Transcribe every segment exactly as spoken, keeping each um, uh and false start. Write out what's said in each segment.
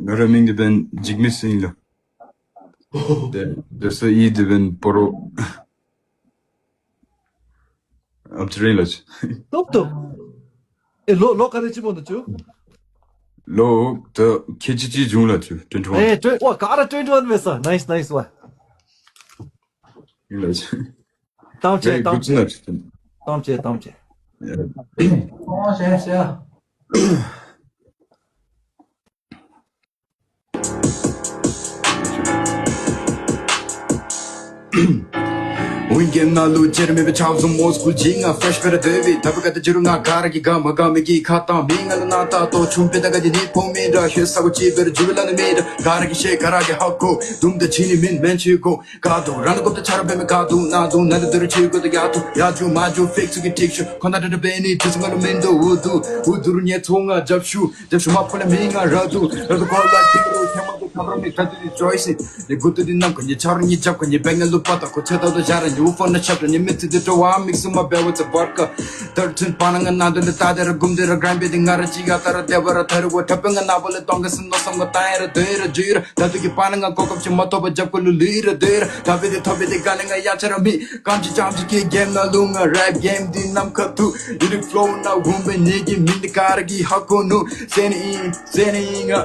ང་རའི་མིང་འདི་འབདན་འཇིགས་མེད་ཟེར་ཨིན་ལགས། དེ་དེ་སོ་ཡི་འདི་འབདན་སྤ་རོ། ཨམ་ཅི་རེ་ལགས། ཏོབ་ཏོབ། ཨེ་ལོ་ལོ་ག་དེ་ཅིག་སྨོ་ན་ཁྱོད། ལོ་ད་ཁལ་གཅིག་གཅིག་བྱུང་ལགས་ཁྱོད། ཊུ་ཝེན་ཊི་ཝན། ཨེ་ཊུ་ཝ་ག་ར་ཊུ་ཝེན་ཊི་ཝན་མས་ས། ནའིསི་ནའིསི་ཝ། ཨིན་ལགས། ཐམས་ཅད་ཐམས་ཅད་ཐམས་ཅད་ཐམས་ཅད། ཨོ་ཤེ་ཤེ། ཝིང་གེམ་ནང་ལུ་ཇེར་མེད་པའི་ཆབ་ཟུང་མོ་སྐུལ་ཇི་ང་ཕེ་རེཤ་བེ་ར་དེ་བི་ད་བུ་ག་ཏེ་ཇི་རུ་ང་ག་ར་གི་ག་མ་ག་མི་གི་ཁ་ཏང་མི་ང་ལ་ན་ཏ་ཏོ་ཆུམ་པེ་ད་ག་ཇི་ནི་ཕོ་མི་ར་ཤེ་ས་གོ་ཅི་བེ་ར་ཇུ་བི་ལ་ནི་མི་ར་ག་ར་གི་ཤེ་ག་ར་གི་ཧ་གོ་དུམ་ད་ཇི་ནི་མིན་མེན་ཆི་གོ་ག་དོ་ར་ན་གོ་ད་ཆ་ར་བེ་མི་ག་དུ་ན་དུ་ན་དུ་དུ་རུ་ཆི་གོ་ད་ཡ་དུ་ཡ་ཇུ་མ་ཇུ་ཕེག་སུ་གི་ཊིག་ཤུ་ཁོ་ན་ད་ད་བེ་ནི་ཇི་སུ་ང་ལུ་མིན་དོ་ཨུ་དུ་ཨུ་དུ་རུ་ཉེ་ཚོ་ང་ཇབ་ཤུ། དེ་ཤུ་མ་ཕོ་ལ་མི་ང་ར་དུ་ར་དུ་གོ་ལ་ཁེ་རུ་ཁེ་མ་དུ་ཁ་ར་མི་ཁ་དུ་དི་ཅོའི་སི། ནི་གུ་དུ་དི་ནམ་ཁ་ནི་ཆ་རུ་ནི་ཇབ་ཁ་ནི་བེང་ལུ་པ་ཏ་ཁོ་ཚེ་ཏ་དུ་ཞ་ར་ནི་ཨུ་ཕོ་ན་ཆབ་ར་ནི་མི་ཚི་དི་ཏོ་བ་མིག་སུ་མ་བེ་བ་ཚེ་བར་ཀ། ཐར་ཐིན་པ་ན་ང་ན་དུ་ལི་ཏ་དེ་ར་གུམ་དེ་ར་གྲམ་བེ་དི་ང་ར་ཅི་ག་ཏ་ར་དེ་བ་ར་ཐ་རུ་བ་ཐ་པེ་ང་ན་བ་ལི་ཏོང་ག་སི་ནོ་སམ་ག་ཏ་ཡ་ར་དོ་ཡ་ར་ཇུ་ཡ་ར་ད་དུ་གི་པ་ན་ང་གོ་སྐབས་ཅིག་མ་ཐོབ་པ་ཇབ་ཁ་ལུ་ལུ་ཡ་ར་དོ་ཡ་ར་ད་བེ་དི་ཐོབ་པེ་དི་ག་ནི་ང་ཡ་ཆ་ར་མི། ཀམ་ཅི་ཅམ་ཅི་ཀི་གེམ་ནང་ལུ་ང་རེཔ་གེམ་འདི་ནམ་ཁ་ཐུག་ཡུ་ནི་ཕོ་ལོ་ནང་འོང་པའི་ནི་གི་མིང་འདི་ག་ར་གིས་ཧ་གོ་ནུག་ཟེར་ནི་ཨིན་ཟེར་ནི་ཨིན་ང་།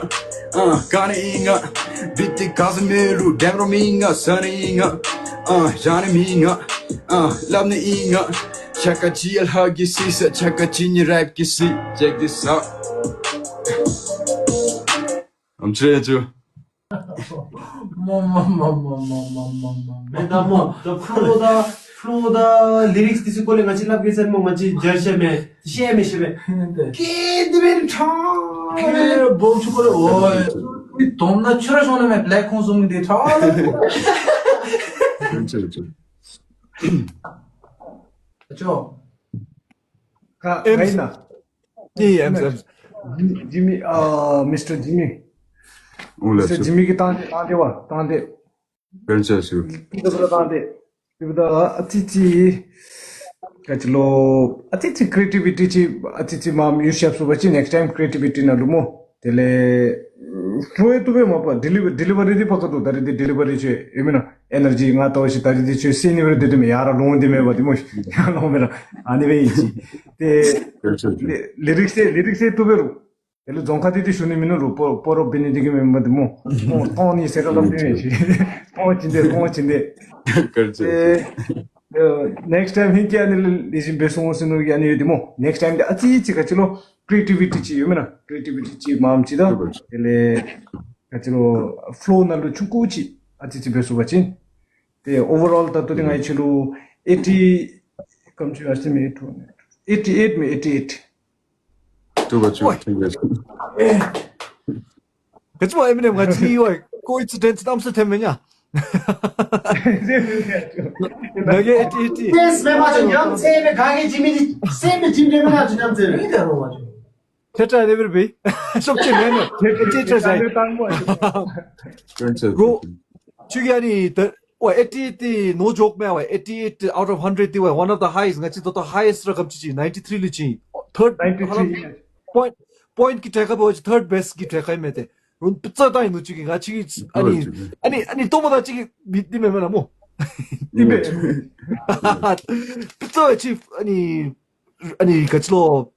ཨ་ག་ནི་ཨིན་ང་། བི་ཊི་ག་ཟེར་མི་རུང་དེམ་རོ་མི་ང་ཟེར་ནི་ཨིན་ང་། ཨ་ཡ་ནི་མི་ང་། ཨ་སླབ་ནི་ཨིན་ང་། ཆ་ཀ་ཅི་ཡ་ལྷ་གི་སི་ས་ཆ་ཀ་ཅི་ནི་རེཔ་གི་སི་ཅེག་དི་ས། ཨམ་ཅི་རེ་ཅུ། མ་མ་མ། མེད་ད་སྨོ། ད་ཕུ་ལོ་དང་ཕུ་ལོ་དང་ལི་རིགསི་དེ་ཚུ་སྐོར་ལས་ང་བཅས་སླབ་གེ་ཟེར་སྨོ། ང་བཅས་འཇལ་ཤེས་མེད་ཤེས་མེད་ཤེས་མེད། ཀེ་དེ་བེ་ཁྲ་ཀེ་སྦོམ་ཆུང་ཀུ་ལས་འོ་མི་དོམ་ན་ཆུ་ར་ཤོང་ན་མེད་བླ་ཁོང་བཟུམ་གྱི་དེ་ཁྲ་ལ། ཨ་ཅོ། ཨ་ཨེམ་སི། ཨེམ་སི། ཨེམ་སི། ཇི་མི་ཨ་མིས་ཊར་ཇི་མི། ཨུ་ལ་མིས་ཊར་ཇི་མི་གིས་བཏང་སྟེ་བཏང་སྟེ་བ་བཏང་སྟེ། ཕེར་ཆ་ཞུ། ཨིན་ད་བུ་ལ་བཏང་སྟེ། ཨིན་ད་ཨ་ཙི་ཙི་ག་ཅི་ལོ་ཨ་ཙི་ཙི་ཀྲི་ཨེ་ཊི་བི་ཊི་ཅིག་ཨ་ཙི་ཙི་མ་ཡུ་ཤེབ་སུ་བ་ཅིན་ནེགསི་ཊའིམ་ཀྲི་ཨེ་ཊི་བི་ཊི་ནང་ལུ་སྨོ། དེ་ལས་ཕོ་ཡི་ཏུ་བེ་མ་པ་ཌི་ལི་ཌི་ལི་བ་རི་འདི་པ་ཀ་ཏུ་ད་རེས་འདི་ཌི་ལི་བ་རི་ཅིག་ཨིན་མེན་ན། ཨེ་ནར་ཇི་ང་ཏོ་ཤི་ད་རེས་འདི་ཅིག་སི་ནི་བ་རི་འདི་དུ་མེ་ཡར་ལོང་འདི་མེ་བ་འདི་མོ་ཡར་ལོང་མེན་ན། ཨ་ནི་བེ་ཨིན་ཅི། ཏེ་ལི་རིགསི་ལི་རིགསི་ཏུ་བེ་རུང་། དེ་ལས་རྫོང་ཁ་འདི་འདི་ཞུ་ནི་མེན་ན་རུང་སྤོ་སྤོ་རོ་བི་ནི་འདི་གི་མེན་པ་འདི་མོ། ཏོང་ཏོང་ནི་ཟེར་ར་ལབ་ནི་མེན་ཅི། ཏོང་ཅི་འདི་ཏོང་ཅི་འདི། ཏེ་ནེགསི་ཊའིམ་ཧིང་གི་ཨ་ནི་ལེགས་ཤོམ་འབད་སོང་ཟེར་ནུག་ཨ་ནི་ཡོད་འདི་མོ། ནེགསི་ཊའིམ་འདི་ཨ་ཙི་ཙི་ག་ཅི་ལོ་ཀྲི་ཨེ་ཊི་བི་ཊི་ཅིག་ཡོད་མེན་ན། ཀྲི་ཨེ་ཊི་བི་ཊི་ཅིག་མངམ་ཅིག་དང་། དེ་ལས་ག་ཅི་ལོ་ཕ་ལོ་ནང་ལུ་ཆུང་ཀུ་ཅིག་ཨ་ཙི་ཙི་འབད་སོང་པ་ཅིན། ཏེ་ཨོ་ཝར་ཨོལ་ད་ལྟོ་འདི་ང་ཡི་ཆེ་ལུ་ཨེ་ཊི་ཀམ་ཅི་ཨ་ཙི་མེ་ཨེ་ཊི་ཨེཊ་ཨེ་ཊི་ཨེཊ་མེ་ཨེ་ཊི་ཨེཊ། ཏུ་བ་ཅུ། ཨོའི། ཐེང་ཡུ། ག་ཅི་བ་ཨེ་མི་ནེམ་ང་བཅས་ཀྱི་ཝའི་ཀོ་ཨིན་སི་ཌེནསི་གནམ་མེད་ས་མེད་ཐོནམ་མེན་ན། ང་གིས་ཨེ་ཊི་ཨེ་ཊི། ཏེས་མེ་མ་ཅོ་ཉམས་ཚེ་མེ་ག་གི་ཇི་མི་ནི་སེམས་མེ་ཇི་མི་མེན་ན་ཅོ་ཉམས་ཚེ་མེ། ཁྱེད་ཅག་ནེ་བར་བི། ཤོབ་ཅིག་མེན་ནོ། ཨེ་ཊི་ཨེ་ཊི་ཟེར། རོ། ཁྱོད་ཀྱི་ཨ་ནི་ད། ཝའི་ཨེ་ཊི་ཨེཊ་འདི་no joke མེན་ཝའི། ཨེ་ཊི་ཨེཊ་out of hundred འདི་ཝའི་one of the highest། ང་བཅས་ད་ལྟོ་highest ར་ག་དེམ་ཅིག་ཅིག་ninety three ལུ་ཅིག་ཨིན། ཐརཌ། ནའིན་ཊི་ཐི་རི་ཨིན། པོའིནཊ་པོའིནཊ་གི་གྲས་ཁར་འབད་བ་ཅིན་ཐརཌ་བེསཊ་གི་གྲས་ཁར་ཨིན་མས། ཏེ་རུང་སྤུས་ཚད་བཏང་ཡི་ནུག་ཅིག་གི་ང་བཅས་ཀྱི་ཨ་ནི་ཨ་ནི་ཨ་ནི་ལྟོ་མ་ད་ཅིག་གི་མི་འདི་མེན་མེན་ན་སྨོ། འདི་མེན། སྤུས་ཚད་ཅིག་ཨ་ནི་ཨ་ནི་ག་ཅི་ལོ།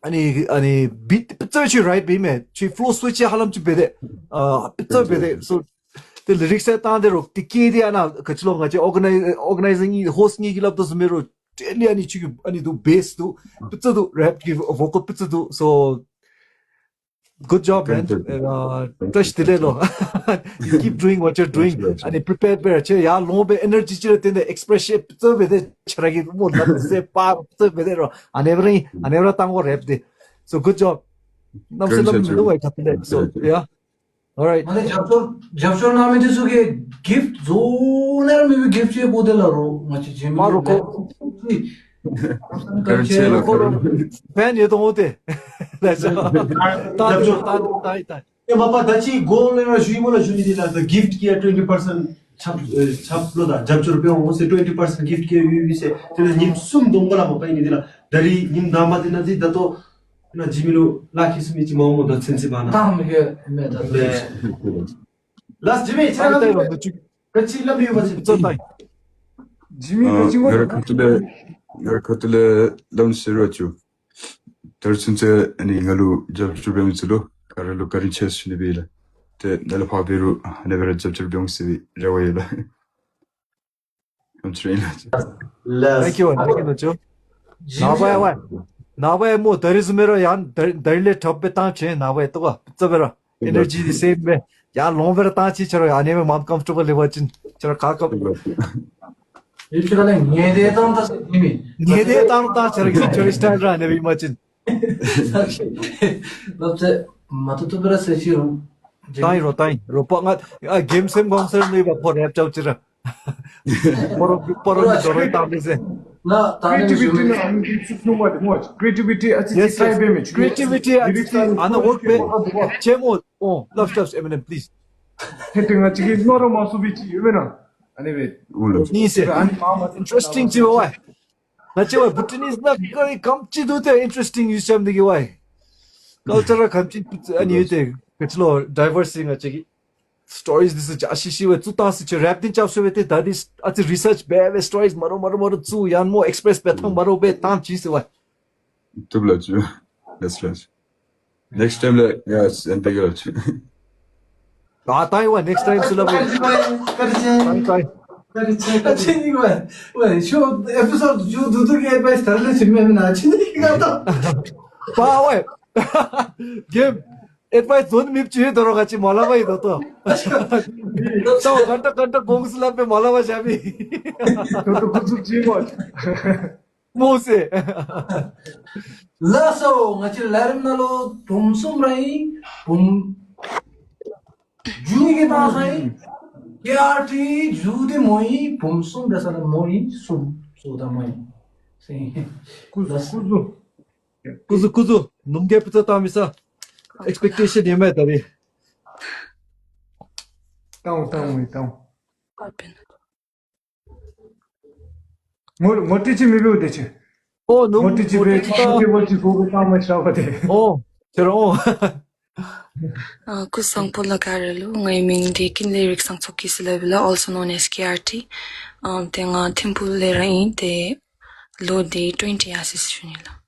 ཨ་ནི་ཨ་ནི་བིཊ་སྤུས་ཚད་ཅིག་རའིཊ་འབད་མས། ཅིག་ཕ་ལོ་སུ་ཝིཆ་ཧ་ལམ་ཅིག་འབད་དེ། ཨ་སྤུས་ཚད་འབད་དེ། སོ་ཏེ་ལི་རིགསི་བཏང་སྟེ་རོགས་ཏེ་ཀེ་དེ་ཨ་ནཱ་ག་ཅི་ལོ་ང་བཅས་ཨོར་ག་ནའི་ཨོར་ག་ནའི་ཛར་གཉིས་ཧོསཊ་གཉིས་ཀྱིས་སླབ་དོ་བཟུམ་སྦེ་རོགས་ཏེ་ལས་ཨ་ནི་ཅིག་གི་ཨ་ནི་འདུག་བེསཊ་འདུག་སྤུས་ཚད་འདུག་རེཔ་ཀྱི་བོ་ཀལ་སྤུས་ཚད་འདུག་སོ། Good job, man. ཨ་བཀྲ་ཤིས་བདེ་ལེགས་ལོ། You keep doing what you're doing. ཨ་ནི་པི་རི་པེར་འབད་ར་ཆེ་ཡར་ལོང་སྦེ་ཨེ་ནར་ཇི་ཅིག་ར་བཏོན་ཏེ་ཨེགསི་པྲེསི་ཤིཊ་སྤུས་ཚད་འབད་དེ་ཁྱེད་ར་གི་རུང་མོ་ལགས་ཟེར་པར་སྤུས་ཚད་འབད་དེ་རོགས་ཨ་ནེམ་ར་ཨིན། ཨ་ནེམ་ར་བཏང་དགོ་རེཔ་འདི། So good job. གནམ་མེད་ས་མེད་མི་འདུག་ཝའི་ཁ་ཐུག་ལས། So yeah. All right. ང་ལས་རྒྱབ་སྐྱོར་རྒྱབ་སྐྱོར་གནང་མི་འདི་ཚུ་གིས་གིཕཊ་བཟོ་ནི་ར་མེད་པའི་གིཕཊ་ཅིག་བོ་དེ་ལ་རོགས་ང་བཅས་ཇེ་མི་མ་རོགས་ཁོ། ཁོ་རོགས་ཕེན་ཡོད་དོ་འོང་ཏེ། ལགས་སོ། ད་ད་ད་ད་ད་ད། ཨེ་མ་པ་ད་ཅི་གོ་ལས་ར་ཞུ་ཡི་སྨོ་ལགས། ཞུ་ནི་འདི་ལགས། The gift གི་ཡ་twenty percent ཆབ་ཨེ་ཆབ་ལོ་ད་རྒྱབ་སྐྱོར་འབད་འོང་ཟེར། twenty percent gift གི་ཡ་ཡོད་ཡོད་ཟེར། དེ་ལས་ཉིནམ་གསུམ་སྡོམ་པ་ལ་མ་པ་ཨིན་ནི་འདི་ལགས། ད་རིས་ཉིནམ་དང་པ་འདི་ནང་འདི་ད་ལྟོ་ ན་ཇི་མི་ལུ་ལཱ་ཁག་ཚུ་མི་ཅིག་མ་འོངམ་ད་ཚུན་ཚོད་པ་ན། ད་མི་གི་མེད་ད། ལགས་ཇི་མི་ཁྱོད་ར་ལུ་ཅིག་ག་ཅི་སླབ་ཡོད་པ་ཅིན་ཚུ་ཏེ། ཇི་མི་ག་ཅི་ཨ་ང་རའི་ཁ་ཐུག་ལས་ང་རའི་ཁ་ཐུག་ལས་ལམ་སེལ་རོགས་ཅིག། ད་རུང་ཚུན་ཚོད་ཨ་ནི་ང་ལུ་རྒྱབ་སྐྱོར་འབད་མི་ཚུ་ལུ་ག་ར་ལུ་བཀའ་དྲིན་ཆེ་ཟེར་ཞུ་ནི་སྦེ་ལགས། ཏེ་ནཱ་ལས་ཕར་འབད་རུང་ཨ་ནི་སྦེ་ར་རྒྱབ་སྐྱོར་འབད་འོང་ཟེར་བའི་རེ་བ་ཡོད་ལགས། ཨམ་ཅི་རེ་ལགས། ལགས། Thank you, thank you ནུ་གཅུང་། ནཱ་བ་ཡ་ཝའི། ནཱ་བ་ཡ་མོ་ད་རིས་བཟུམ་སྦེ་ར་ཡང་ད་རིས་ལས་དྲགཔ་སྦེ་བཏང་ཅི། ནཱ་བ་ཡ་ཏོ་བ་ཙ་སྦེ་ར་ཨེ་ནར་ཇི་དེ་སེམ་སྦེ་ཡར་ལོང་སྦེ་ར་བཏང་ཅི། ཁྱོད་ར་ཨ་ནི་སྦེ་མ་ཀམ་ཕོར་ཊེ་བཱལ་ལེགས་པ་ཅིན་ཁྱོད་ར་ཁ་ཁ་ཡུལ་ཕྱོགས་ལས་ངེས་དེ་བཏང་ད་ཟེར་ནི་མེད། ངེས་དེ་བཏང་བཏང་ཁྱོད་ར་གི་ཁྱོད་རའི་སི་ཊའིལ་ར་ཨ་ནི་སྦེ་ཨིན་པ་ཅིན། ལགས་སོ། མ་ཐུབ་ཐུབ་སྦེ་ར་ཟེར་ཅི་རུང་། བཏང་ཡི་རོ་བཏང་ཡི་རོ། པ་ང་ཨ་གེམ་སེམས་དགོངས་ཟེར་ནི་པ་ཕོ་རེབ་ཅོག་ཅི་ར། པོ་རོ་པོ་རོ་གི་དོ་རོ་བཏང་མི་ཟེར། ན་ད་ནི་ཀྲི་ཨེ་ཊི་བི་ཊི་ནང་ཨ་ནི་ཚུ་ནུ་མ་དེ་མོ་ཀྲི་ཨེ་ཊི་བི་ཊི་ཨ་ཙི་ཙི་ཊའི་བེ་མི་ཅིག་ཀྲི་ཨེ་ཊི་བི་ཊི་ཨ་ཙི་ཙི་ཨ་ནཱ་ཝརཀ་འབད་ཅེ་མོ། ཨོ་ལབ་ལབ་ཨེ་མི་ནེམ་པི་ལིསི། ཧེ་ཏེ་ང་ཅིག་གི་ནོར་ར་མ་སུ་བི་ཅིག་ཡོད་མེན་ན། ཨ་ནི་སྦེ་ཨུ་ལ་ནི་ཟེར། ཨ་ནི་མ་མ་ཨིན་ཊ་རེསི་ཊིང་ཅིག་ཝའི། ང་བཅས་ཝའི་བུ་ཊི་ནིས་ནང་ག་ར་ག་དེམ་ཅིག་འདུག་ཏེ་ཨིན་ཊ་རེསི་ཊིང་ཡུལ་ཆགས་ནི་གི་ཝའི། ཀཱལ་ཅར་ར་ག་དེམ་ཅིག་ཨ་ནི་ཡོད་ཏེ་ག་ཅི་ལོ་ཌའི་ཝར་སི་ང་བཅས་ཀྱི་སི་ཊོ་རིས་འདི་ཚུ་ཅིག་ཨ་ཤི་ཤི་སྦེ་བཙུགས་བཏང་ཟེར། ཁྱོད་རེབ་འདི་རྐྱབ་ཟེར་སྦེ་ཏེ་ད་འདི་ཨ་ཙི་རི་སརཆ་འབད་སྦེ་སི་ཊོ་རིས་མ་རོ་མ་རོ་མ་རོ་བཙུགས་ཡང་མོ་ཨེགསི་པི་རེསི་འབད་ཐངས་མ་རོ་སྦེ་བཏང་ཅི་ཟེར་ཝའི། བཏུབ་ལགས་ཅིག། ལགས་ལགས། ནེགསི་ཊའིམ་ལས་ཡ་ཨེན་ཏེ་ག་ལགས་ཅིག། ད་ད་ཡ་ཝའི་ནེགསི་ཊའིམ་ཟེར་སླབ་པའི། ད་ད་ད་ད་ད་ཅི་ནི་ཝའི་ཝའི་ཤོ་ཨེ་པི་སོཌ་ཇུ་དུ་དུ་གི་ཨེཌ་ཝའིསི་ད་རེས་ལས་ཅི་མེན་མེན་ན་ཅི་ནི་ག་ད། པ་ཝའི་གེམ་ཨེཌ་ཝའིསི་ཛོན་མེདཔ་ཅིག་ཡོད་དོ་རོ་ག་ཅི་མ་སླབ་པ་ཡི་དོ་དོ། ད་ག་འདྲ་ག་འདྲ་དགོངས་སླབ་པའི་མ་སླབ་པ་བཞག་པའི། དོ་དོ་ཁུ་ཚུར་ཅིག་མོ། མོ་ཟེར། ལགས་སོ། ང་བཅས་ལས་རིམ་ནང་ལུ་བུམོ་གསུམ་ར་ཨིན། བུམོ་རྒྱུ་གི་ནང་ཁ་ཨིན། ཀེ་ཨར་ཊི་རྒྱུ་འདི་མོ་ཨིན། བུམོ་གསུམ་འབད་ས་ལས་མོ་ཨིན་གསུམ་གསུམ་ད་མོ་ཨིན། ལགས་སོ། ཀུ་ཟུ་ཀུ་ཟུ་ཀུ་ཟུ་ནུམ་གེ་པི་ཙ་བཏང་མི་ས། ཨེགསི་པེག་ཊེ་ཤཱན་ཡོད་མས་ད་རིས། བཏང་བཏང་མི་བཏང་། ངོ་ངོ་སྤྲོད་ཅིག་མི་འབདཝ་དེ་ཅིག། ཨོ་ནུ་ངོ་སྤྲོད་ཅིག་འབད་ངོ་སྤྲོད་ཅིག་ཏེ་ངོ་སྤྲོད་ཅིག་གོ་གོ་བཏང་མ་ཤར་བ་དེ། ཨོ་ཁྱོད་ར་ཨོ། ཨ་སྐུ་གཟུགས་བཟང་པོ་ལགས། ག་ར་ལུ་ངེའི་མིང་འདི་ཀུན་ལེགས་རིག་བཟང་ཚོགས་སྐྱིད་ཟེར་སླབ་ཨིན་ལགས། Also known as ཀེ་ཨར་ཊི། ཨམ་ཏེ་ང་ཐིམ་ཕུག་ལས་ར་ཨིན། ཏེ་ལོ་འདི་ཊུ་ཝེན་ཊི་ཡརསི་ཨིན་ཟེར་ཞུ་ནི་ལགས།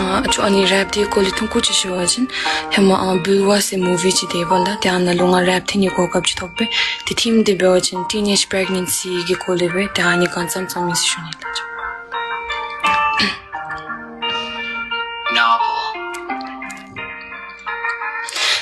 ཨ་ཅོ་ཨ་ནི་རེབ་འདི་སྐོར་ལས་ཐུང་ཀུ་ཅིག་ཞུ་བ་ཅིན་ཧེ་མ་ཨ་བུལ་ཝ་ཟེར་མུ་ཝི་ཅིག་འདུག་པ་ལགས། ཏེ་ཨ་ནཱ་ལུ་ང་རེབ་འཐེན་ནི་གོ་སྐབས་ཅིག་ཐོབ་པས། ཏེ་ཐིམ་འདི་འབད་བ་ཅིན་ཊིན་ཨེཇ་པྲེག་ནེན་སི་གི་སྐོར་ལས་སྦེ་ཏེ་ཨ་ནི་ག་ཙམ་ཙམ་ཨིན་ཟེར་ཞུ་ནི་ལགས།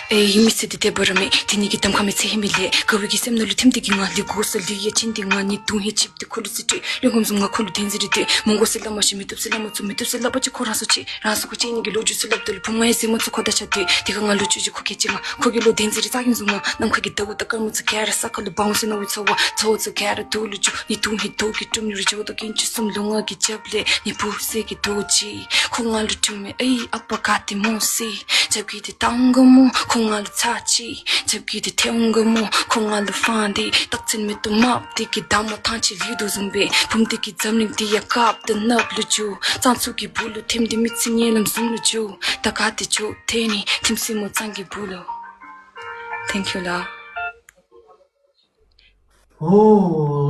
ཨེ་ཡིད་མི་ཚིམ་ཏེ་བདེ་བ་ར་མེད། དེ་ཉིད་ཀྱི་གདམ་ཁ་མེད་ཚེ་ཧེ་མ་ལས། དགའ་བའི་གི་སེམས་ནང་ལུ་ཐིམ་སྟེ་གི་ང་ལུས་འགོ་ས་ལུས་ཡ་ཕྱིན་ཏེ་ང་ཉེས་རྡུང་ཧེ་ཆིབས་ཏེ་ཁོ་ལུ་རྩིས་སྤྲོད། ལུས་ཁམས་བཟུང་ང་ཁོ་ལུ་བདེན་འཛིན་རེ་སྤྲོད། མོང་གོ་ཟེར་སླབ་མ་ཤེས། མི་བཏུབ་ཟེར་སླབ་མ་ཚུགས། མི་བཏུབ་ཟེར་སླབ་པ་ཅིན་ཁོ་རང་སོ་ཆེ། རང་སོ་ཁོ་ཆེ་ཉིད་ཀྱི་ལོ་རྒྱུས་ཚུ་སླབ་དོ་ལུ་བུམོ་ང་ཡང་ཟེར་མ་ཚུགས་ཁོ་དང་ཆ་སྟེ། དེ་ཁར་ང་ལོ་བཅུ་བཞི་ཁོ་བརྒྱད་ཅིག་ང་ཁོ་གི་ལོ་བདེན་འཛིན་རེ་རྩ་གིན་བཟུང་ང་། ནམ་མཁའ་གི་ཟླཝ་དང་སྐར་མ་ཚུ་ག་ར་ས་ཁ་ལུ་སྦང་ཟེར་མནོ་བའི་ཚོར་བ། ཚོར་བ་ཚུ་ག་ར་དུག་ལུ་འགྱུར། ཉེས་རྡུང་ཧེ་དོག་གི་དཀྲུམ་ནི་རེ་འགྱོ་དོ། གིན་ཅི་གསུམ་ལུས་ངག་གི་རྒྱབ་ལས་ནི་བུ་ཟེར་གི་རྡོ་རྗེ། ཁོ་ང་ལུ་དཀྲུམ་མི་ཨེ་ཨ་པ་ག་ཏེ་མོ་ཟེར། རྒྱབ་ཀྱི་ཏེ་ཏང་ག་མོ་ཁོ་ང་ལུ་ཚ་ཅི། རྒྱབ་ཀྱི་ཏེ་ཐེའུང་ག་མོ་ཁོ་ང་ལུ་ཕང་སྟེ། རྟགས་མཚན་མེད་དོ་མ་དེ་གི་ད་མ་ཐང་ཆེ་ལུས་དོ་བཟུམ་སྦེ། བུམོ་དེ་གི་འཛམ་གླིང་འདི་ཡང་དཀརཔོ་དང་ནགཔོ་ལུ་འགྱུར། གཙང་ཚུ་གི་སྦུག་ལུ་ཐིམ་སྟེ་མི་ཚེ་ཉེ་ལམ་བཟུང་ལུ་འགྱུར། ད་ག་ཏེ་འགྱོ་དེ་ནི་ཐིམ་སྲིན་མོ་གཙང་གི་སྦུག་ལུ། Thank you ལགས། ཨོ་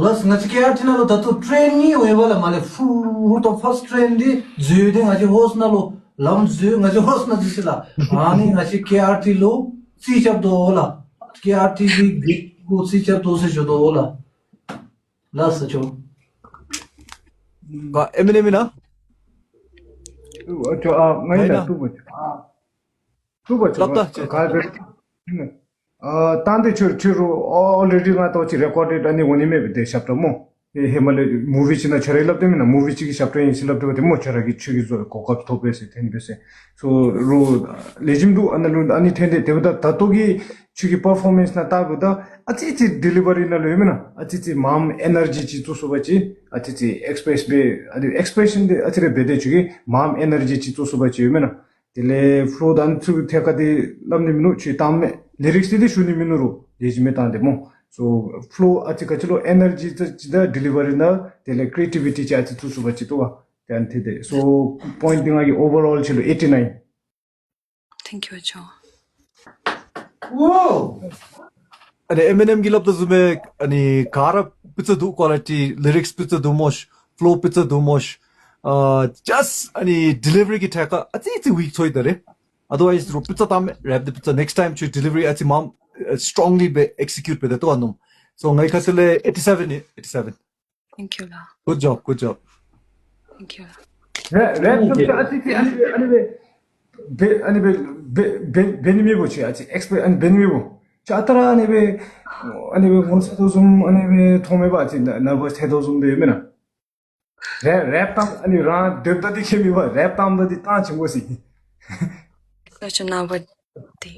ལགས། ང་བཅས་ཀེ་ཨར་ཊི་ནང་ལུ་ད་ལྟོ་ཊེན་གཉིས་ཡོད་པ་ལགས། མ་ལས་ཧུར་ཧུར་ཏོ་ཕཱསཊ་ཊེན་འདི་འཛུལ་ཏེ་ང་བཅས་ཧོསཊ་ནང་ལུ་ལམ་འཛོལ། ང་བཅས་ཧོསཊ་ནང་འཛུལ་ཅི་ལགས། ཨ་ནི་ང་བཅས་ཀེ་ཨར་ཊི་ལུ་རྩིས་རྐྱབ་དོ་ལགས། ཀེ་ཨར་ཊི་གི་གི་གུ་རྩིས་རྐྱབ་དོ་ཟེར་ཞུ་དོ་ལགས། ལགས་སོ་ཅོ། ག་ཨེ་མི་ནེམ་ཨིན་ན། ཨ་ཅོ་ཨ་ང་ཨིན་ན། ཨ་ཐུབ་པ་ཅོ། ཨ་ཐུབ་པ་ཅོ། ལགས་ད་ཅོ། ག་རེ་ཨ་ད་འདི་ཁྱོད་ཁྱོད་རུ་ཨོ་ལེ་ཌི་ང་ཏོ་ཅིག་རེ་ཀོར་ཌེཌ་ཨ་ནི་འོང་ནི་མེད་པས་དེ་ཞབས་ཏོག་མོ། ཨེ་ཧེ་མ་ལས་མུ་ཝི་ཅིག་ནང་ཁྱོད་ར་སླབ་དེ་མེན་ན། མུ་ཝི་ཅིག་གི་ཞབས་ཏོག་ཨིན་ཟེར་སླབ་དེ་བ་དེ་མོ། ཁྱོད་ར་གིས་ཁྱོད་ཀྱིས་བཟོ་གོ་སྐབས་ཐོབ་པས་ཟེར་ཐོན་པས་ཟེར། སོ་རུ་ལེགས་ཤོམ་འདུག། ཨ་ནཱ་ལུ་ཨ་ནི་ཐོན་ཏེ་དེ་བ་ད་ད་ལྟོ་གི་ཁྱོད་ཀྱི་པར་ཕོར་མེནསི་ནང་ལྟ་བུ་ད་ཨ་ཙི་ཙི་ཌི་ལི་བ་རི་ནང་ལུ་ཡོད་མེན་ན། ཨ་ཙི་ཙི་མངམ་ཨེ་ནར་ཇི་ཅིག་བཙུགས་སོ་བ་ཅིག། ཨ་ཙི་ཙི་ཨེགསི་པྲེསི་སྦེ་ཨ་ནི་ཨེགསི་པྲེ་ཤཱན་འདི་ཨ་ཙི་རེ་འབད་དེ་ཁྱོད་ཀྱི་མངམ་ཨེ་ནར་ཇི་ཅིག་བཙུགས་སོ་བ་ཅིག་ཡོད་མེན་ན། དེ་ལས་ཕོ་ལོ་དང་ཚུ་ཐད་ཁར་དེ་སླབ་ནི་མིན་ནུག། ཁྱོད་གཏམ་མེད་ ལི་རིགསི་འདི་ཏེ་ཞུ་ནི་མིན་ནུག་རུང་ལེགས་ཤོམ་སྦེ་བཏང་སྟེ་སྨོ། སོ་ཕོ་ལོ་ཨ་ཙི་ག་ཅི་ལོ་ཨེ་ནར་ཇི་ཅིག་དང་ཌི་ལི་ཝ་རི་ནང་དེ་ལས་ཀི་རི་ཨེ་ཊི་བི་ཊི་ཅིག་ཨ་ཙི་བཙུགས་ཚུགས་པ་ཅིན་བཏུབ་པས། ཏེ་ཨ་ནི་ཏེ་སོ་པོའིནཊ་འདི་ང་གིས་ཨོ་ཝར་ཨོལ་ཕྱི་ལུ་ཨེ་ཊི་ནའིན། Thank you, ཇོ། Wow! ཨ་ནི་ཨེ་མི་ནེམ་གྱིས་སླབ་དོ་བཟུམ་སྦེ་ཨ་ནི་ག་ར་སྤུས་ཚད་འདུག། ཀོ་ལི་ཊི་ལི་རིགསི་སྤུས་ཚད་འདུག་སྨོ་ཤ། ཕོ་ལོ་སྤུས་ཚད་འདུག་སྨོ་ཤ། ཨ་ཇཱསཊ་ཨ་ནི་ཌི་ལི་ཝ་རི་གི་ཐད་ཁར་ཨ་ཙི་ཙི་ཝིཀ་ཚོར་ཡི་ད་རེ། ཨ་དར་ཝའིསི་རུང་སྤུས་ཚད་བཏང་མས། རེབ་འདི་སྤུས་ཚད་ནེགསི་ཊའིམ་ཁྱོད་ཌི་ལི་ཝ་རི་ཨ་ཙི་མངམ་ཨ་སི་ཊོང་ལི་སྦེ་ཨེག་སི་ཀིའུཊ་འབད་དེ་བཏང་ནུག། སོ་ངེའི་ཁ་ཐུག་ལས་ཨེ་ཊི་སེ་བེན་ཨིན། ཨེ་ཊི་སེ་བེན། Thank you ལགས། Good job, good job. Thank you ལགས། རེ་རེབ་ཐམས་ཅད་ཨ་ཙི་ཙི་ཨ་ནི་སྦེ་ཨ་ནི་སྦེ་འབད་ཨ་ནི་སྦེ་འབད་འབད་འབད་ནི་མེད་པོ་ཅིག་ཨ་ཙི་ཨེགསི་པི་ཨ་ནི་འབད་ནི་མེད་པོ་ཅིག་ཨ་རྟག་ར་ཨ་ནི་སྦེ་ཨ་ནི་སྦེ་ངོ་ཚ་དོ་བཟུམ་ཨ་ནི་སྦེ་མཐོངམ་མས་པ། ཨ་ཙི་ན་ནར་བསི་ཐལ་དོ་བཟུམ་སྦེ་ཡོད་མེན་ན། རེབ་རེབ་བཏངམ་ཨ་ནི་རང་སྡོདཔ་ད་འདི་ཁྱད་མེད་པ། རེབ་བཏངམ་ད་འདི་བཏང་ཆེན་པོ་ཟེར། ལགས་སོ། ནར་བསི་འདི་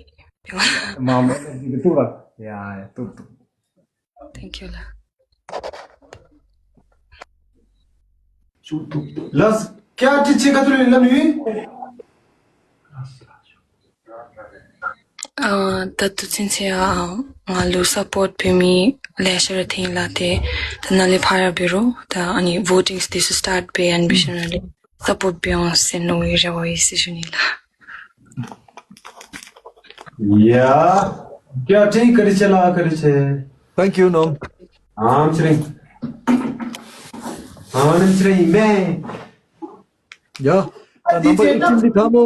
མ་མ་འདི་བཏུབ་ལགས། ཡ་ཡ་བཏུབ་བཏུབ། Thank you ལགས། ལགས་སོ། ཀྱ་ཏི་ཅི་ག་ཏུ་ལུ་ལམ་ཡོད། ཨ་ད་ལྟོ་ཚུན་ཚོད་ཨ་ང་ལུ་སཔོརཊ་འབད་མི་ལེ་ཤ་ར་ཐོན་ཡི་ལགས། ཏེ་ད་ནཱ་ལས་ཕར་འབད་རུང་ད་ཨ་ནི་ཝོ་ཊིང་འདི་ཚུ་སི་ཊཱཊ་འབད་ཡང་ཨ་ནི་འབད་ཞིནམ་ལས་སཔོརཊ་འབད་འོང་ཟེར་མནོ་བའི་རེ་བ་ཡོད་ཟེར་ཞུ་ནི་ལགས། ཡ། ཀྱ་ཏི་བཀའ་དྲིན་ཆེ་ལགས། བཀའ་དྲིན་ཆེ། Thank you ནོམ། ཨམ་ཅི་རིང་། ཨམ་ཅི་རིང་མེ། ཡ། ད་ནམ་བར་ཨེ་ཊིན་འདི་ཁ་སྨོ།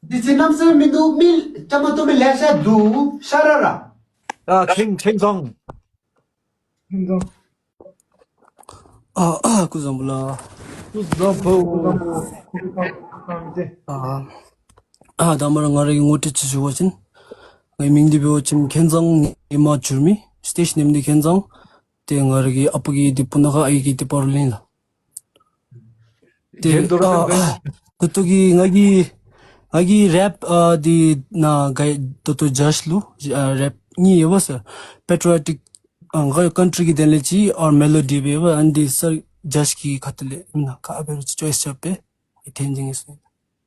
འདི་ཚེ་གནམ་ས་མི་འདུག། མི་བཅའ་མར་གཏོགས་མི་ལེ་ཤ་འདུག་ཤ་ར་ར། ཨ་ཁེང་ཁེང་ཚང་། ཁེང་ཚང་། ཨ་ཨ་སྐུ་གཟུགས་བཟང་པོ་ལགས། སྐུ་གཟུགས་བཟང་པོ། ཨ་ཨ་ད་མར་ང་རའི་ངོ་སྤྲོད་ཅིག་ཞུ་བ་ཅིན། ངེའི་མིང་འདི་འབད་བ་ཅིན་ཁེང་ཚང་ཨིན་མས། འགྱུར་མི་སི་ཊེཇ་ནེམ་འདི་ཁེང་ཚང་། ཏེ་ང་རའི་གི་ཨ་པ་གི་འདི་སྤུ་ན་ཁ་ཨའི་གི་འདི་པར་ལིང་ལགས། ཏེ་གན་དོ་ར་ཨ་ཨ་ད་ལྟོ་གི་ང་གི་ང་གི་རེབ་ཨ་འདི་ནཱ་ག་ད་ལྟོ་ཇཱསཊ་ལུ་ཨ་རེབ་གཉིས་ཡོད་པ་སར། པེ་ཊི་རི་ཡོ་ཊིཀ་ཨ་ང་ཀན་ཊི་རི་གི་དོན་ལས་ཅིག་ཨོར་མེ་ལོ་ཌི་འབད་བ། ཨ་ནི་འདི་སར་ཇཱསཊ་གི་ཁ་ཐུག་ལས་མེན་ན་ག་འབད་རུང་ཅིག་ཅོའིསི་རྐྱབ་སྦེ་ཐོན་ཏེ་ཨིན་ཟེར།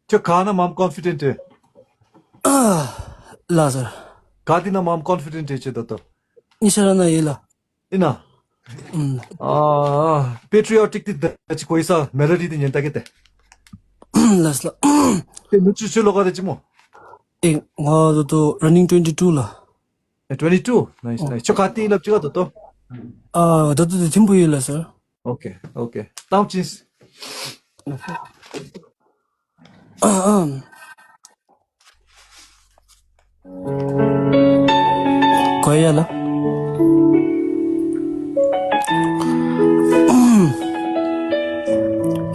ཁྱོད་ག་ནང་མངམ་ཀོན་ཕི་ཌེནཊ་ཨིན། ཨ་ལགས་སར། ག་འདི་ནང་མངམ་ཀོན་ཕི་ཌེནཊ་ཨིན་ཁྱོད་ད་ལྟོ། གཉིས་ཆ་ར་ནང་ཡོད་ལགས། ཨིན་ན། ཨུམ། ཨ་པེ་ཊི་རི་ཡོ་ཊིཀ་འདི་ད་ཅི་གོ་ཡི་ས། མེ་ལོ་ཌི་འདི་ཉན་ད་གེ་ཏེ། ལགས་ལགས། ཏེ་ལོ་ཁྱོད་ཁྱོད་ལོ་ག་དེ་ཅིག་སྨོ། ཨེ་ང་ད་ལྟོ་ར་ནིང་ཊུ་ཝེན་ཊི་ཊུ་ལགས། ཨེ་ཊུ་ཝེན་ཊི་ཊུ། ནའིསི་ནའིསི། ཁྱོད་ག་ཏེ་ཨིན་སླབ་ཅི་ག་ད་ལྟོ། ཨ་ད་ལྟོ་འདི་ཐིམ་ཕུ་ཡོད་ལགས་སར། ཨོ་ཀེ་ཨོ་ཀེ། ཏམ་ཅིག། ཨ་ཨ། གོ་ཡ་ལགས།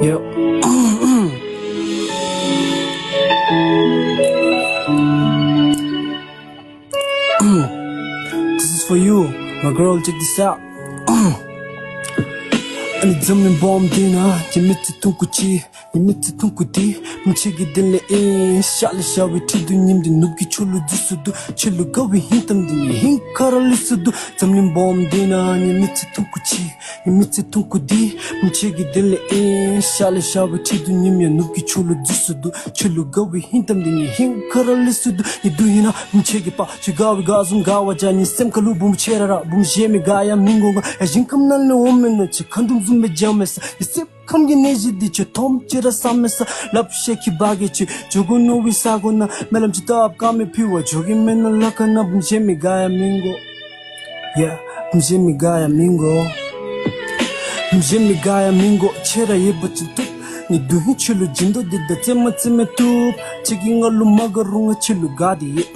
ཡོ། This is for you, my girl, check this out. ཨ་ནི་འཛམ་གླིང་སྦོམ་འདི་ནང་ངེའི་མི་ཚེ་ཐུང་ཀུ་ཅིག། ངེའི་མི་ཚེ་ཐུང་ཀུ་འདི་མི་ཆེ་གི་དོན་ལས་ཨིན། ཤར་ལས་ཤར་བའི་འཕྲོ་འདུ་ཉིམ་འདི་ནུབ་ཀྱི་ཕྱོགས་ལུ་འཛུལ་སོ་འདུག། ཁྱོད་ལུ་དགའ་བའི་ཧིང་གཏམ་འདི་ངེའི་ཧིང་ཁར་ལུས་སོ་འདུག། འཛམ་གླིང་སྦོམ་འདི་ནང་ངེའི་མི་ཚེ་ཐུང་ཀུ་ཅིག། ངེའི་མི་ཚེ་ཐུང་ཀུ་འདི་མི་ཆེ་གི་དོན་ལས་ཨིན། ཤར་ལས་ཤར་བའི་འཕྲོ་འདུ་ཉིམ་ཡང་ནུབ་ཀྱི་ཕྱོགས་ལུ་འཛུལ་སོ་འདུག། ཁྱོད་ལུ་དགའ་བའི་ཧིང་གཏམ་འདི་ངེའི་ཧིང་ཁར་ལུས་སོ་འདུག། ངེའི་དོན་ཧིང་ན་མི་ཆེ་གི་པ་ཅིག་དགའ་བའི་དགའ་འཛུམ་དགའ་བ་བྱ། ངེའི་སེམས་ཁ་ལུ་བུམོ་ཆེ་ར་ར་བུམོ་གཞན་མི་དགའ་ཡ་མི་དགོ། ང་ཨེ་ཞིང་ཁམས་ནང་ལས་འོང་མེན་ན་ཅིག་ཁ་འབྲུམ་བཟུམ་སྦེ་འཇམ་མེད་ས། ངེའི་སེམས་ཁམས་ཀྱི་ནད་གཞི་འདི་ཁྱོད་ཐོམ་ཅིག་ར་ས་མེད་ས། ལགཔ་ཤེད་ཀྱི་འབག་གེ་ཅིག་འགྱོ་དགོ་མནོ་བའི་ས་གོ་ནང་སྨོན་ལམ་ཅིག་བཏབ་ཀ་མེད་ཕུལ་བར་འགྱོ་གེ་མེན་ན་ལ་ཁ་ནང་བུམོ་གཞན་མི་དགའ་ཡ་མི་དགོ། ཡ་བུམོ་གཞན་མི་དགའ་ཡ་མི་དགོ། བུམོ་གཞན་མི་དགའ་ཡ་མི་དགོ། ཁྱོད་ར་ཡོད་པ་ཅིན་བཏུབ། ངེའི་དོན་ཧིང་ཁྱོད་ལུ་སྦྱིན་དོ་འདི་ད་རྩེ་མ་རྩེ་མ་བཏུབ། ཁྱོད་ཀྱིས་ང་ལུ་མ་དགའ་རུང་ང་ཁྱོད་ལུ་དགའ་སྟེ་ཡོད།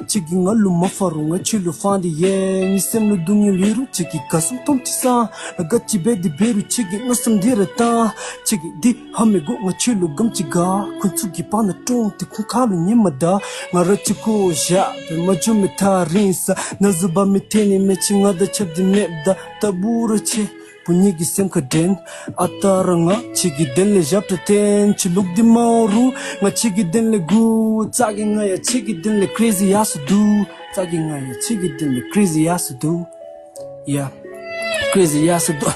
ཁྱོད་ཀྱིས་ང་ལུ་མ་ཕངས་རུང་ང་ཁྱོད་ལུ་ཕངས་ཏེ་ཡོད། ངེའི་སེམས་ལུ་སྡུག་བསྔལ་ཡོད་རུང་ཁྱོད་ཀྱི་དགའ་སེམས་མཐོང་ཅིག་སང་། ང་ག་ཅི་འབད་དེ་འབད་རུང་ཁྱོད་ཀྱི་མནོ་བསམ་འདི་ར་བཏང་། ཁྱོད་ཀྱིས་འདི་ཧ་མི་གོ་ང་ཁྱོད་ལུ་དགའམ་ཅིག་དགའ། ཁོང་ཚུ་གི་བར་ན་ཀྲོང་འདི་ཁོང་ཁ་ལུ་ཉན་མ་ད། ང་ར་གཅིག་པོ་བཞག་སྦེ་མ་འགྱོ་མི་ཐག་རིང་ས། ན་ཟུག་འབག་མི་ཐོན་ནི་མེད་ཅིག་ང་དང་ཁྱབ་སྟེ་མེདཔ་ད། ལྟ་བུ་ར་ཆེ་བུ་ཉིད་ཀྱི་སེམས་ཁར་དྲན། ཨ་རྟག་ར་ང་ཁྱོད་ཀྱི་དོན་ལས་ཞབས་ཁྲ་འཐེན། ཁྱོད་ལུགས་འདི་མ་འོང་རུང་ང་ཁྱོད་ཀྱི་དོན་ལས་སྒུག། ཙག་གེ་ང་ཡང་ཁྱོད་ཀྱི་དོན་ལས་ཀྲེ་ཟི་ཡར་སོ་འདུག། ཙག་གེ་ང་ཡང་ཁྱོད་ཀྱི་དོན་ལས་ཀྲེ་ཟི་ཡར་སོ་འདུག། ཡ་ཀྲེ་ཟི་ཡར་སོ་འདུག།